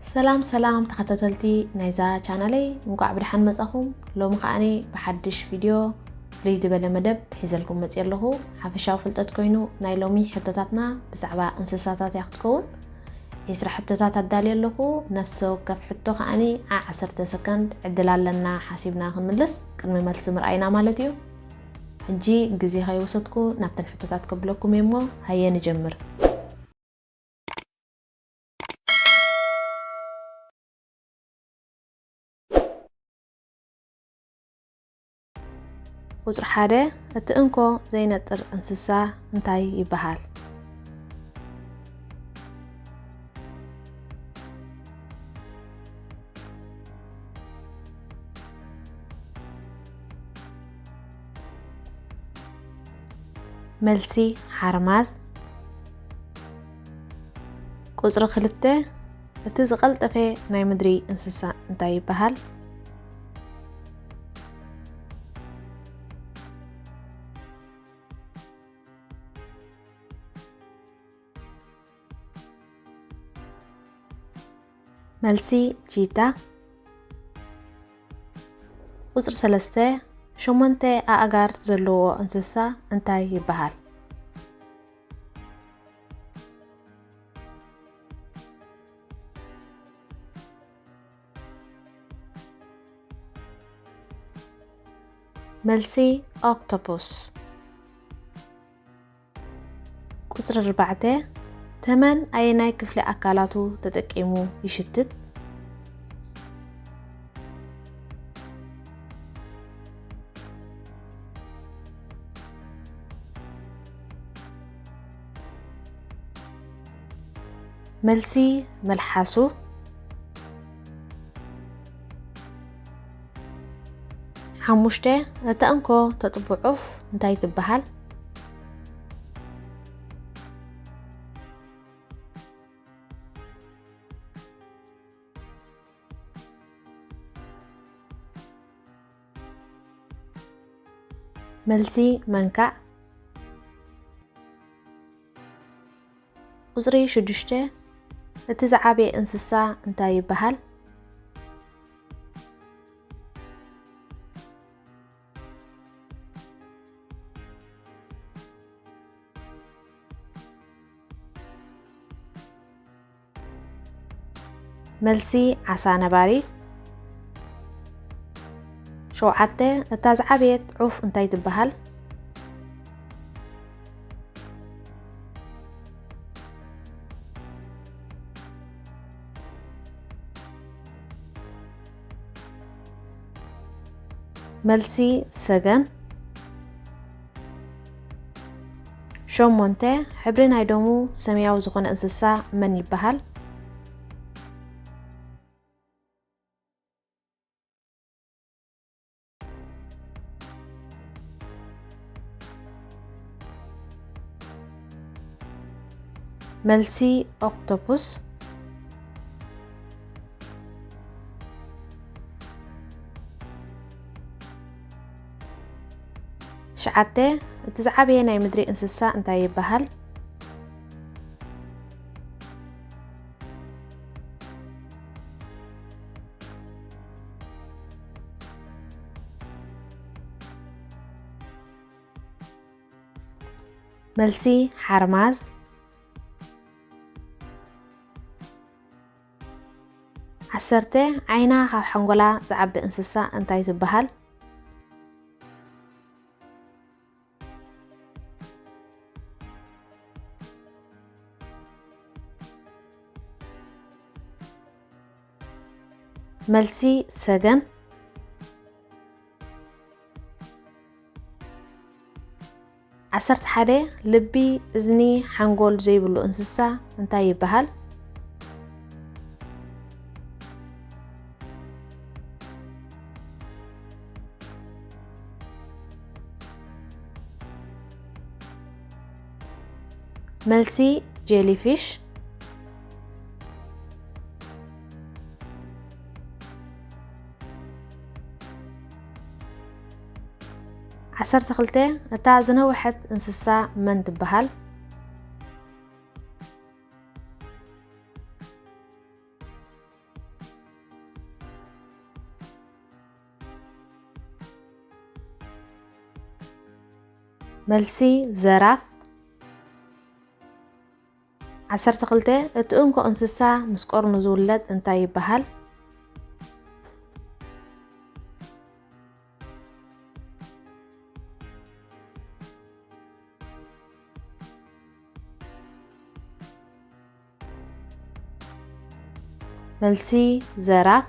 ሰላም ሰላም ተኸታተልቲ ናይዛ ቻናለይ፣ እንቋዕ ብደሓን መጻኹም። ሎሚ ከኣኒ ብሓድሽ ቪድዮ ፍልይ ዝበለ መደብ ሒዘልኩም መጽየ ኣለኹ። ሓፈሻዊ ፍልጠት ኮይኑ ናይ ሎሚ ሕቶታትና ብዛዕባ እንስሳታት እያ ክትከውን። ዒስራ ሕቶታት ኣዳልየ ኣለኹ። ነፍሲ ወከፍ ሕቶ ከኣኒ ዓ-፣ ዓሰርተ ሰከንድ ዕድል ኣለና ሓሲብና ክንምልስ፣ ቅድሚ መልሲ ምርኣይና ማለት እዩ። ሕጂ ግዜ ከይወሰድኩ ናብተን ሕቶታት ከብለኩም እየ እሞ ሃየ ንጀምር። ቁጽሪ ሓደ፣ እቲ እንኮ ዘይነጥር እንስሳ እንታይ ይበሃል? መልሲ፣ ሓርማዝ። ቁጽሪ ክልተ፣ እቲ ዝቐልጠፈ ናይ ምድሪ እንስሳ እንታይ ይበሃል? መልሲ፣ ቺታ። ቁጽሪ ሰለስተ፣ ሸሞንተ ኣእጋር ዘለዎ እንስሳ እንታይ ይበሃል? መልሲ፣ ኦክቶፖስ። ቁጽሪ ኣርባዕተ፣ ተመን ኣየናይ ክፍሊ ኣካላቱ ተጠቂሙ ይሽትት? መልሲ፣ መልሓሱ። ሓሙሽተ፣ እታ እንኮ ተጥቡ ዑፍ እንታይ ትበሃል? መልሲ፣ መንካዕ። ቁጽሪ ሽዱሽተ፣ እቲ ዝዓበየ እንስሳ እንታይ ይበሃል? መልሲ፣ ዓሳ ነባሪ። ሸውዓተ፣ እታ ዝዓበየት ዑፍ እንታይ ትበሃል? መልሲ፣ ሰገን። ሸሞንተ፣ ሕብሪ ናይ ደሙ ሰማያዊ ዝኾነ እንስሳ መን ይበሃል? መልሲ፣ ኦክቶፑስ። ትሽዓተ፣ እቲ ዝዓበየ ናይ ምድሪ እንስሳ እንታይ ይበሃል? መልሲ፣ ሓርማዝ። ዓሰርተ፣ ዓይና ካብ ሓንጎላ ዝዓቢ እንስሳ እንታይ ትበሃል? መልሲ፣ ሰገን። ዓሰርተ ሓደ፣ ልቢ፣ እዝኒ፣ ሓንጎል ዘይብሉ እንስሳ እንታይ ይበሃል? መልሲ፣ ጄሊፊሽ። ዓሰርተ ክልተ፣ እታ ዝነውሐት እንስሳ መን ትበሃል? መልሲ፣ ዘራፍ። ዓሰርተ ክልተ፣ እቲ እንኮ እንስሳ ምስ ቀርኑ ዝውለድ እንታይ ይበሃል? መልሲ፣ ዘራፍ።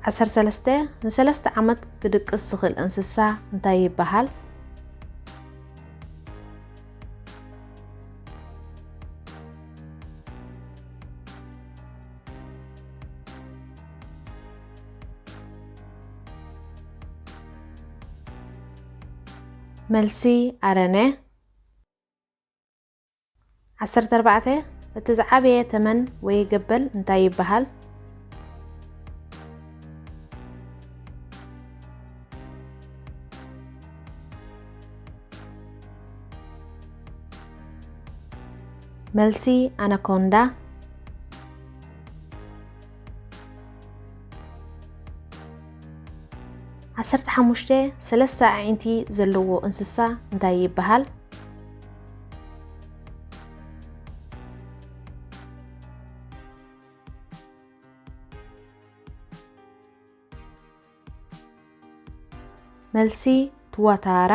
ዓሰርተ ሰለስተ፣ ንሰለስተ ዓመት ክድቅስ ዝኽእል እንስሳ እንታይ ይበሃል? መልሲ፣ ኣረነ። ዓሰርተ ኣርባዕተ፣ እቲ ዝዓበየ ተመን ወይ ገበል እንታይ ይበሃል? መልሲ፣ ኣናኮንዳ። ዓሰርተ ሓሙሽተ፣ ሰለስተ ኣዒንቲ ዘለዎ እንስሳ እንታይ ይበሃል? መልሲ፣ ትዋታራ።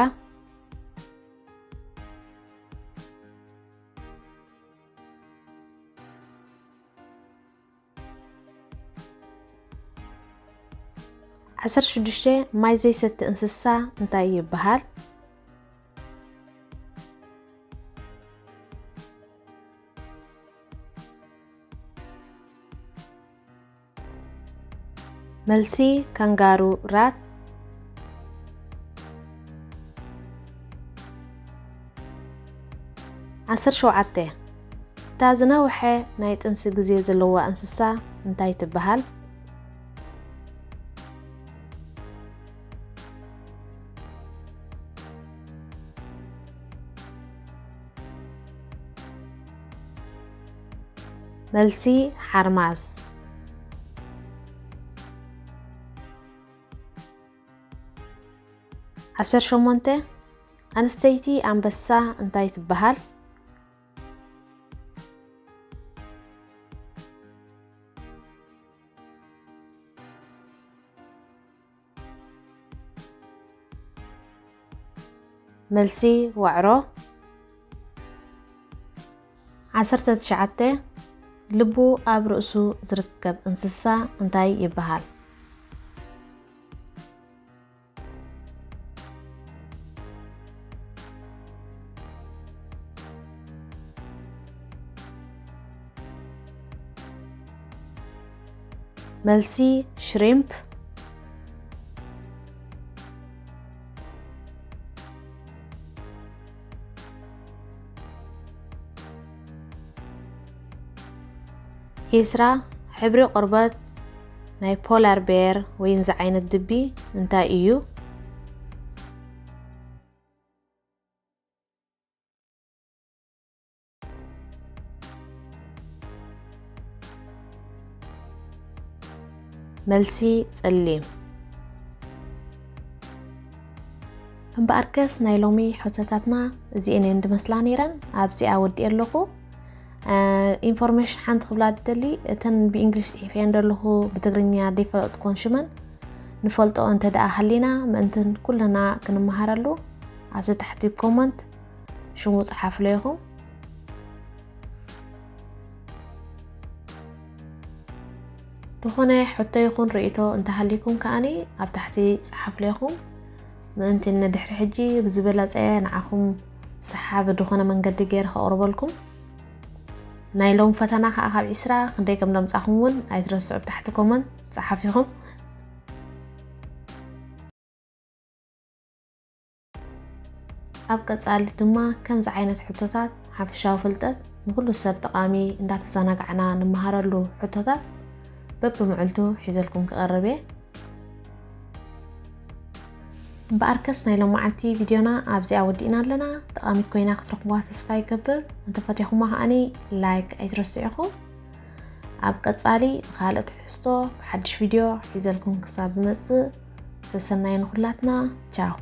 ዓሰርተ ሽዱሽተ፣ ማይ ዘይሰቲ እንስሳ እንታይ ይበሃል? መልሲ፣ ካንጋሩ ራት። ዓሰርተ ሸውዓተ፣ እታ ዝነውሐ ናይ ጥንሲ ግዜ ዘለዋ እንስሳ እንታይ ትበሃል? መልሲ፣ ሓርማዝ። ዓሰርተ ሸሞንተ፣ ኣንስተይቲ ኣንበሳ እንታይ ትበሃል? መልሲ፣ ዋዕሮ። ዓሰርተ ትሽዓተ፣ ልቡ ኣብ ርእሱ ዝርከብ እንስሳ እንታይ ይበሃል? መልሲ፣ ሽሪምፕ። ዒስራ፣ ሕብሪ ቆርበት ናይ ፖላር ቤር ወይ እዚ ዓይነት ድቢ እንታይ እዩ? መልሲ፣ ጸሊም። እምበኣርከስ ናይ ሎሚ ሕቶታትና እዚኤን እየን ዝመስላ ነይረን። ኣብዚኣ ወዲኤ ኣለኹ። እ፣ ኢንፎርሜሽን ሓንቲ ክብላ ዝደሊ፣ እተን ብእንግሊሽ ጽሒፈየን ዘለኹ ብትግርኛ ዘይፈለጥኩወን ሽመን ንፈልጦ እንተ ደኣ ሃሊና ምእንትን ኩልና ክንመሃረሉ ኣብዚ ታሕቲ ኮመንት ሽሙ ጸሓፍሎ ኢኹም። ዝኾነ ሕቶ ይኹን ርእይቶ እንተሃሊኩም ከኣኒ ኣብ ታሕቲ ጸሓፍሎ ኢኹም። ምእንቲ ንድሕሪ ሕጂ ብዝበለጸ ንዓኹም ሰሓቢ ዝኾነ መንገዲ ገይረ ከቕርበልኩም። ናይ ሎም ፈተና ከኣ ካብ ዒስራ ክንደይ ከም ዘምጻኹም እውን ኣይትረስዑ፣ ኣብ ታሕቲ ኮመንት ጸሓፊኹም። ኣብ ቀጻሊ ድማ ከምዚ ዓይነት ሕቶታት ሓፈሻዊ ፍልጠት ንኹሉ ሰብ ጠቓሚ እንዳተዘናጋዕና ንመሃረሉ ሕቶታት በብምዕልቱ ሒዘልኩም ክቐርብ እየ። እምበኣርከስ ናይ ሎማዓንቲ ቪድዮና ኣብዚኣ ወዲእና ኣለና። ጠቓሚት ኮይና ክትረኽብዋ ተስፋ ይገብር። እንተፈቲኹማ ከኣኒ ላይክ ኣይትረስዑ ኢኹም። ኣብ ቀጻሊ ብኻልእ ትሕዝቶ ብሓድሽ ቪድዮ ሒዘልኩም ክሳብ ዝመጽእ ሰሰናይ ንኹላትና። ቻው።